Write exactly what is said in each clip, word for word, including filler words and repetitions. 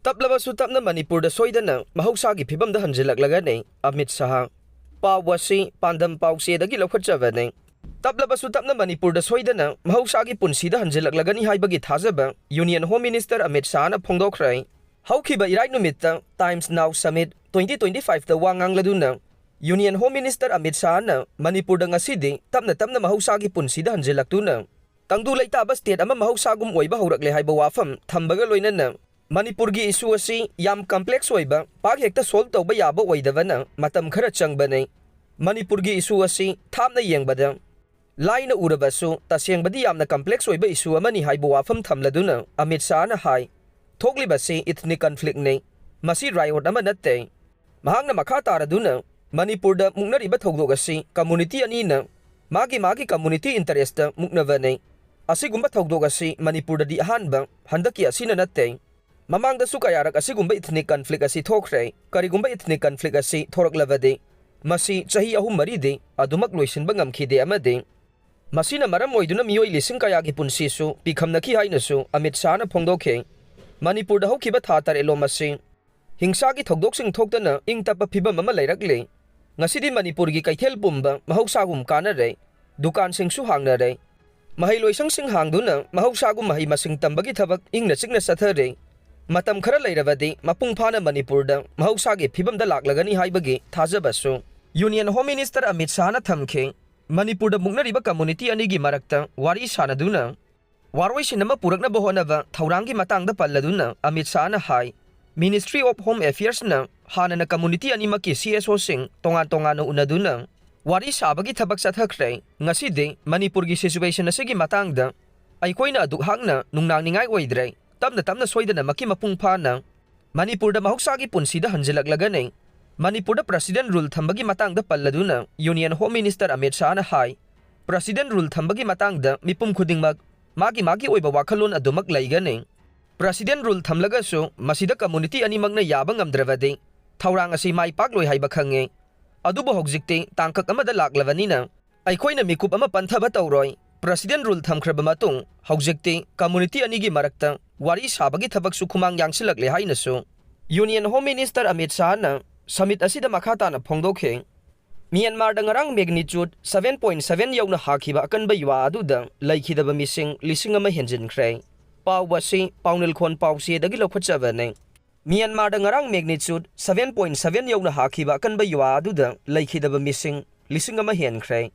ꯇꯞꯂꯕꯁꯨ ꯇꯞꯅ ꯃꯅꯤꯄꯨꯔꯗ ꯁꯣꯏꯗꯅ ꯃꯍꯧꯁꯥꯒꯤ ꯐꯤꯕꯝꯗ ꯍꯟꯖꯤꯜꯂꯛꯂꯒꯅꯤ, ꯑꯃꯤꯠ ꯁꯍꯥ꯫ ꯄꯥꯎ ꯑꯁꯤ ꯄꯥꯟꯗꯝ ꯄꯥꯎꯆꯦꯗꯒꯤ ꯂꯧꯈꯠꯆꯕꯅꯤ꯫ ꯇꯞꯂꯕꯁꯨ ꯇꯞꯅ ꯃꯅꯤꯄꯨꯔꯗ ꯁꯣꯏꯗꯅ ꯃꯍꯧꯁꯥꯒꯤ ꯄꯨꯟꯁꯤꯗ ꯍꯟꯖꯤꯜꯂꯛꯂꯒꯅꯤ ꯍꯥꯏꯕꯒꯤ ꯊꯥꯖꯕ Union Home Minister ꯑꯃꯤꯠ ꯁꯍꯥꯅ ꯐꯣꯡꯗꯣꯛꯈ꯭ꯔꯦ꯫ ꯍꯧꯈꯤꯕ ꯏꯔꯥꯏ ꯅꯨꯃꯤꯠꯇ Times Now Summit twenty twenty-fiveꯇ ꯋꯥ ꯉꯥꯡꯂꯗꯨꯅ Union Home Minister ꯑꯃꯤꯠ ꯁꯍꯥꯅ ꯃꯅꯤꯄꯨꯔꯗ ꯉꯁꯤꯗꯤ ꯇꯞꯅ ꯇꯞꯅ ꯃꯍꯧꯁꯥꯒꯤ ꯄꯨꯟꯁꯤꯗ ꯍꯟꯖꯤꯜꯂꯛꯇꯨꯅ ꯇꯪꯗꯨ ꯂꯩꯇꯥꯕ state ꯑꯃ ꯃꯍꯧꯁꯥꯒꯨꯝ ꯑꯣꯏꯕ ꯍꯧꯔꯛꯂꯦ ꯍꯥꯏꯕ ꯋꯥꯐꯝ ꯊꯝꯕꯒ ꯂꯣꯏꯅꯅ ꯃꯅꯤꯄꯨꯔꯒꯤ issue ꯑꯁꯤ ꯌꯥꯝ complex ꯑꯣꯏꯕ, ꯄꯥꯛ ꯍꯦꯛꯇ solve ꯇꯧꯕ ꯌꯥꯕ ꯑꯣꯏꯗꯕꯅ ꯃꯇꯝ ꯈꯔ ꯆꯪꯕꯅꯤ꯫ ꯃꯅꯤꯄꯨꯔꯒꯤ issue ꯑꯁꯤ ꯊꯥꯞꯅ ꯌꯦꯡꯕꯗ ꯂꯥꯏꯅ ꯎꯔꯕꯁꯨ ꯇꯁꯦꯡꯕꯗꯤ ꯌꯥꯝꯅ complex ꯑꯣꯏꯕ issue ꯑꯃꯅꯤ ꯍꯥꯏꯕ ꯋꯥꯐꯝ ꯊꯝꯂꯗꯨꯅ ꯑꯃꯤꯠ ꯁꯍꯥꯅ ꯍꯥꯏ, ꯊꯣꯛꯂꯤꯕꯁꯤ ethnic conflictꯅꯤ, ꯃꯁꯤ riot ꯑꯃ ꯅꯠꯇꯦ꯫ ꯃꯍꯥꯛꯅ ꯃꯈꯥ ꯇꯥꯔꯗꯨꯅ ꯃꯅꯤꯄꯨꯔꯗ ꯃꯨꯛꯅꯔꯤꯕ ꯊꯧꯗꯣꯛ ꯑꯁꯤ community ꯑꯅꯤꯅ ꯃꯥꯒꯤ ꯃꯥꯒꯤ community interestꯇ ꯃꯨꯛꯅꯕꯅꯤ꯫ ꯑꯁꯤꯒꯨꯝꯕ ꯊꯧꯗꯣꯛ ꯑꯁꯤ ꯃꯅꯤꯄꯨꯔꯗꯗꯤ ꯑꯍꯥꯟꯕ, ꯍꯟꯗꯛꯀꯤ ꯑꯁꯤꯅ ꯅꯠꯇꯦ꯫ ꯃꯃꯥꯡꯗꯁꯨ ꯀꯌꯥꯔꯛ ꯑꯁꯤꯒꯨꯝꯕ ethnic conflict ꯑꯁꯤ ꯊꯣꯛꯈ꯭ꯔꯦ꯫ ꯀꯔꯤꯒꯨꯝꯕ ethnic conflict ꯑꯁꯤ ꯊꯣꯔꯛꯂꯕꯗꯤ ꯃꯁꯤ ꯆꯍꯤ ꯑꯍꯨꯝ ꯃꯔꯤꯗꯤ ꯑꯗꯨꯃꯛ ꯂꯣꯏꯁꯤꯟꯕ ꯉꯝꯈꯤꯗꯦ ꯑꯃꯗꯤ ꯃꯁꯤꯅ ꯃꯔꯝ ꯑꯣꯏꯗꯨꯅ ꯃꯤꯑꯣꯏ ꯂꯤꯁꯤꯡ ꯀꯌꯥꯒꯤ ꯄꯨꯟꯁꯤꯁꯨ ꯄꯤꯈꯝꯅꯈꯤ ꯍꯥꯏꯅꯁꯨ ꯑꯃꯤꯠ ꯁꯍꯥꯅ ꯐꯣꯡꯗꯣꯛꯈꯤ꯫ ꯃꯅꯤꯄꯨꯔꯗ ꯍꯧꯈꯤꯕ ꯊꯥ ꯇꯔꯦꯠꯂꯣꯝ ꯑꯁꯤ ꯍꯤꯡꯁꯥꯒꯤ ꯊꯧꯗꯣꯛꯁꯤꯡ ꯊꯣꯛꯇꯅ ꯏꯪ ꯇꯞꯄ ꯐꯤꯕꯝ ꯑꯃ ꯂꯩꯔꯛꯂꯤ꯫ ꯉꯁꯤꯗꯤ ꯃꯅꯤꯄꯨꯔꯒꯤ ꯀꯩꯊꯦꯜ ꯄꯨꯝꯕ ꯃꯍꯧꯁꯥꯒꯨꯝ ꯀꯥꯅꯔꯦ, ꯗꯨꯀꯥꯟꯁꯤꯡꯁꯨ ꯍꯥꯡꯅꯔꯦ꯫ ꯃꯍꯩꯂꯣꯏꯁꯪꯁꯤꯡ ꯍꯥꯡꯗꯨꯅ ꯃꯍꯧꯁꯥꯒꯨꯝ ꯃꯍꯩ ꯃꯁꯤꯡ ꯇꯝꯕꯒꯤ ꯊꯕꯛ ꯏꯪꯅ ꯆꯤꯛꯅ ꯆꯠꯊꯔꯦ꯫ ꯃꯇꯝ ꯈꯔ ꯂꯩꯔꯕꯗꯤ ꯃꯄꯨꯡ ꯐꯥꯅ ꯃꯅꯤꯄꯨꯔꯗ ꯃꯍꯧꯁꯥꯒꯤ ꯐꯤꯕꯝꯗ ꯂꯥꯛꯂꯒꯅꯤ ꯍꯥꯏꯕꯒꯤ ꯊꯥꯖꯕꯁꯨ Union Home Minister ꯑꯃꯤꯠ ꯁꯍꯥꯅ ꯊꯝꯈꯤ꯫ ꯃꯅꯤꯄꯨꯔꯗ ꯃꯨꯛꯅꯔꯤꯕ community ꯑꯅꯤꯒꯤ ꯃꯔꯛꯇ ꯋꯥꯔꯤ ꯁꯥꯅꯗꯨꯅ ꯋꯥꯔꯣꯏꯁꯤꯟ ꯑꯃ ꯄꯨꯔꯛꯅꯕ ꯍꯣꯠꯅꯕ ꯊꯧꯔꯥꯡꯒꯤ ꯃꯇꯥꯡꯗ ꯄꯜꯂꯗꯨꯅ ꯑꯃꯤꯠ ꯁꯍꯥꯅ ꯍꯥꯏ, Ministry of Home Affairsꯅ ꯍꯥꯟꯅꯅ community ꯑꯅꯤꯃꯛꯀꯤ CSOꯁꯤꯡ ꯇꯣꯉꯥꯟ ꯇꯣꯉꯥꯟꯅ ꯎꯅꯗꯨꯅ ꯋꯥꯔꯤ ꯁꯥꯕꯒꯤ ꯊꯕꯛ ꯆꯠꯊꯈ꯭ꯔꯦ꯫ ꯉꯁꯤꯗꯤ ꯃꯅꯤꯄꯨꯔꯒꯤ situation ꯑꯁꯤꯒꯤ ꯃꯇꯥꯡꯗ ꯑꯩꯈꯣꯏꯅ ꯑꯗꯨꯛ ꯍꯥꯛꯅ ꯅꯨꯡꯅꯥꯡꯅꯤꯡꯉꯥꯏ ꯑꯣꯏꯗ꯭ꯔꯦ꯫ ꯇꯞꯅ ꯇꯞꯅ ꯁꯣꯏꯗꯅꯃꯛꯀꯤ ꯃꯄꯨꯡ ꯐꯥꯅ ꯃꯅꯤꯄꯨꯔꯗ ꯃꯍꯧꯁꯥꯒꯤ ꯄꯨꯟꯁꯤꯗ ꯍꯟꯖꯤꯜꯂꯛꯂꯒꯅꯤ꯫ ꯃꯅꯤꯄꯨꯔꯗ President Rule ꯊꯝꯕꯒꯤ ꯃꯇꯥꯡꯗ ꯄꯜꯂꯗꯨꯅ Union Home Minister ꯑꯃꯤꯠ ꯁꯍꯥꯅ ꯍꯥꯏ, President Rule ꯊꯝꯕꯒꯤ ꯃꯇꯥꯡꯗ ꯃꯤꯄꯨꯝ ꯈꯨꯗꯤꯡꯃꯛ ꯃꯥꯒꯤ ꯃꯥꯒꯤ ꯑꯣꯏꯕ ꯋꯥꯈꯜꯂꯣꯟ ꯑꯗꯨꯃꯛ ꯂꯩꯒꯅꯤ꯫ President Rule ꯊꯝꯂꯒꯁꯨ ꯃꯁꯤꯗ community ꯑꯅꯤꯃꯛꯅ ꯌꯥꯕ ꯉꯝꯗ꯭ꯔꯕꯗꯤ ꯊꯧꯔꯥꯡ ꯑꯁꯤ ꯃꯥꯏ ꯄꯥꯛꯂꯣꯏ ꯍꯥꯏꯕ ꯈꯪꯉꯤ꯫ ꯑꯗꯨꯕꯨ ꯍꯧꯖꯤꯛꯇꯤ ꯇꯥꯡꯀꯛ ꯑꯃꯗ ꯂꯥꯛꯂꯕꯅꯤꯅ ꯑꯩꯈꯣꯏꯅ ꯃꯤꯀꯨꯞ ꯑꯃ ꯄꯟꯊꯕ ꯇꯧꯔꯣꯏ꯫ President Rule ꯊꯝꯈ꯭ꯔꯕ ꯃꯇꯨꯡ ꯍꯧꯖꯤꯛꯇꯤ community ꯑꯅꯤꯒꯤ ꯃꯔꯛꯇ ꯋꯥꯔꯤ ꯁꯥꯕꯒꯤ ꯊꯕꯛꯁꯨ ꯈꯨꯃꯥꯡ ꯌꯥꯡꯁꯤꯜꯂꯛꯂꯦ ꯍꯥꯏꯅꯁꯨ Union Home Minister Amit ꯁꯥꯍꯅ summit ꯑꯁꯤꯗ ꯃꯈꯥ ꯇꯥꯅ ꯐꯣꯡꯗꯣꯛꯈꯤ꯫ ꯃ꯭ꯌꯥꯟꯃꯥꯔꯗ ꯉꯔꯥꯡ magnitude seven point seven ꯌꯧꯅ ꯍꯥꯈꯤꯕ ꯑꯀꯟꯕ ꯌꯨꯍꯥ ꯑꯗꯨꯗ ꯂꯩꯈꯤꯗꯕ ꯃꯤꯁꯤꯡ ꯂꯤꯁꯤꯡ ꯑꯃ ꯍꯦꯟꯖꯤꯟꯈ꯭ꯔꯦ꯫ ꯄꯥꯎ ꯑꯁꯤ ꯄꯥꯎꯅꯤꯜꯈꯣꯟ ꯄꯥꯎꯆꯦꯗꯒꯤ ꯂꯧꯈꯠꯆꯕꯅꯤ꯫ ꯃ꯭ꯌꯥꯟꯃꯥꯔꯗ ꯉꯔꯥꯡ magnitude seven point seven ꯌꯧꯅ ꯍꯥꯈꯤꯕ ꯑꯀꯟꯕ ꯌꯨꯍꯥ ꯑꯗꯨꯗ ꯂꯩꯈꯤꯗꯕ ꯃꯤꯁꯤꯡ ꯂꯤꯁꯤꯡ ꯑꯃ ꯍꯦꯟꯈ꯭ꯔꯦ꯫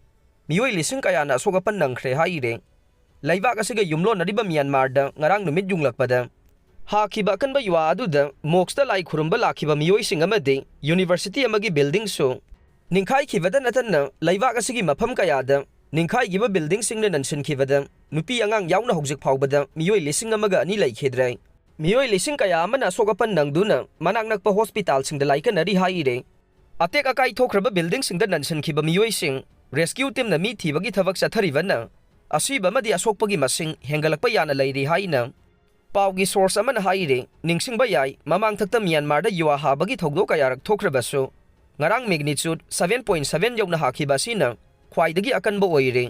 ꯃꯤꯑꯣꯏ ꯂꯤꯁꯤꯡ ꯀꯌꯥꯅ ꯑꯁꯣꯛ ꯑꯄꯟ ꯅꯪꯈ꯭ꯔꯦ ꯍꯥꯏꯔꯦ꯫ ꯂꯩꯕꯥꯛ ꯑꯁꯤꯒ ꯌꯨꯝꯂꯣꯟꯅꯔꯤꯕ ꯃ꯭ꯌꯥꯟꯃꯥꯔꯗ ꯉꯔꯥꯡ ꯅꯨꯃꯤꯠ ꯌꯨꯡꯂꯛꯄꯗ ꯍꯥꯈꯤꯕ ꯑꯀꯟꯕ ꯌꯨꯍꯥ ꯑꯗꯨꯗ mosqueꯇ ꯂꯥꯏ ꯈꯨꯔꯨꯝꯕ ꯂꯥꯛꯈꯤꯕ ꯃꯤꯑꯣꯏꯁꯤꯡ ꯑꯃꯗꯤ university ꯑꯃꯒꯤ buildingꯁꯨ ꯅꯤꯡꯈꯥꯏꯈꯤꯕꯗ ꯅꯠꯇꯅ ꯂꯩꯕꯥꯛ ꯑꯁꯤꯒꯤ ꯃꯐꯝ ꯀꯌꯥꯗ ꯅꯤꯡꯈꯥꯏꯈꯤꯕ buildingꯁꯤꯡꯅ ꯅꯟꯁꯤꯟꯈꯤꯕꯗ ꯅꯨꯄꯤ ꯑꯉꯥꯡ ꯌꯥꯎꯅ ꯍꯧꯖꯤꯛ ꯐꯥꯎꯕꯗ ꯃꯤꯑꯣꯏ ꯂꯤꯁꯤꯡ ꯑꯃꯒ ꯑꯅꯤ ꯂꯩꯈꯤꯗ꯭ꯔꯦ꯫ ꯃꯤꯑꯣꯏ ꯂꯤꯁꯤꯡ ꯀꯌꯥ ꯑꯃꯅ ꯑꯁꯣꯛ ꯑꯄꯟ ꯅꯪꯗꯨꯅ ꯃꯅꯥꯛ ꯅꯛꯄ hospitalꯁꯤꯡꯗ ꯂꯥꯏꯀꯠꯅꯔꯤ ꯍꯥꯏꯔꯦ꯫ ꯑꯇꯦꯛ ꯑꯀꯥꯏ ꯊꯣꯛꯈ꯭ꯔꯕ buildingꯁꯤꯡꯗ ꯅꯟꯁꯤꯟꯈꯤꯕ ꯃꯤꯑꯣꯏꯁꯤꯡ rescue teamꯅ ꯃꯤ ꯊꯤꯕꯒꯤ ꯊꯕꯛ ꯆꯠꯊꯔꯤꯕꯅ ꯑꯁꯤꯕ ꯑꯃꯗꯤ ꯑꯁꯣꯛꯄꯒꯤ ꯃꯁꯤꯡ ꯍꯦꯟꯒꯠꯂꯛꯄ ꯌꯥꯅ ꯂꯩꯔꯤ ꯍꯥꯏꯅ ꯄꯥꯎꯒꯤ source ꯑꯃꯅ ꯍꯥꯏꯔꯤ꯫ ꯅꯤꯡꯁꯤꯡꯕ ꯌꯥꯏ, ꯃꯃꯥꯡꯊꯛꯇ ꯃ꯭ꯌꯥꯟꯃꯥꯔꯗ ꯌꯨꯍꯥ ꯍꯥꯕꯒꯤ ꯊꯧꯗꯣꯛ ꯀꯌꯥꯔꯛ ꯊꯣꯛꯈ꯭ꯔꯕꯁꯨ, ꯉꯔꯥꯡ magnitude seven point seven ꯌꯧꯅ ꯍꯥꯈꯤꯕ ꯑꯁꯤꯅ ꯈ꯭ꯋꯥꯏꯗꯒꯤ ꯑꯀꯟꯕ ꯑꯣꯏꯔꯤ꯫